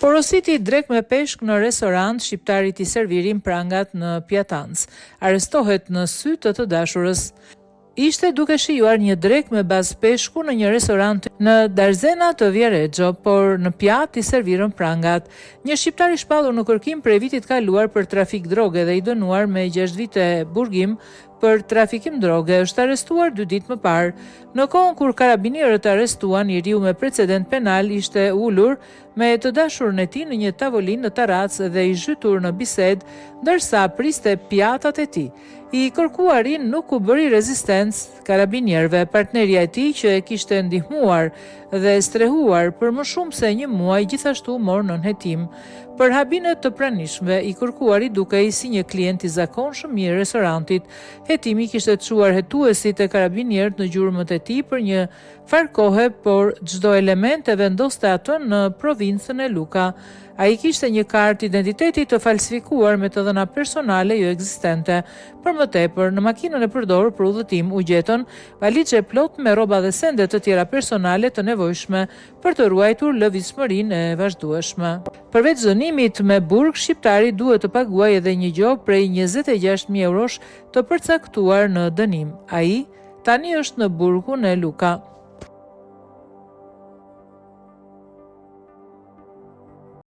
Porositi drekë me peshk në restorant, shqiptarit i servirin prangat në pjatancë. Arrestohet në sy të të dashurës. Ishte duke shijuar një drekë me bazë peshku në një restorant në Darzena të Viareggio, por në pjatë i servirën prangat. Një shqiptar i shpallur në kërkim prej vitit kaluar për trafik droge dhe i dënuar me 6 vite burgim për trafikim droge është arrestuar dy ditë më parë. Në kohën kur karabinierët arrestuan, i riu me precedent penal ishte ulur me të dashurën e tij në një tavolinë në tarracë dhe i zhytur në bisedë, ndërsa priste pjatat e tij. I kërkuari nuk u bëri rezistencë karabinierëve, partnerja e tij që e kishte ndihmuar dhe strehuar për më shumë se një muaj gjithashtu u mor nën hetim. Për habinë e të pranishmëve, i kërkuari dukej si një klient i zakonshëm i restorantit. Hetimi kishte çuar hetuesit e karabinierët në gjurmët e tij për një farë kohe, por çdo element e vendoste atë në provincën e Luka. Ai kishte një kartë identiteti të falsifikuar me të dhëna personale joekzistente. Për më tepër, në makinën e përdorur për udhëtim u gjetën valixhe plot me rroba dhe sende të tjera personale të nevojshme për të ruajtur lëvizshmërinë e vazhdueshme. Përveç dënimit me burg, shqiptari duhet të paguajë edhe një gjobë prej 26.000 eurosh të përcaktuar në dënim. Ai tani është në burgun e Luka.